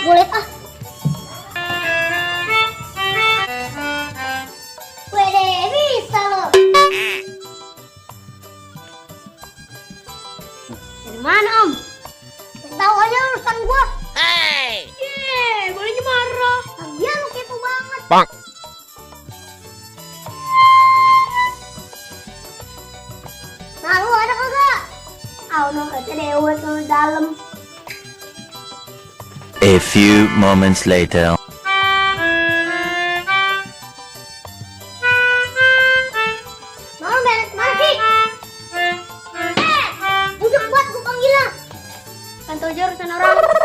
Boleh ah. Wede, bisa loh. Dari mana om? Tahu aja urusan gua. Hey. Bolehnya marah. Dia lu kepo banget. Bang. Nah lu ada kagak? Udah kata dewa tuh dalam. A few moments later. Mau beres mana sih? Bujuk buat gua panggil lah. Kan tahu aja urusan orang.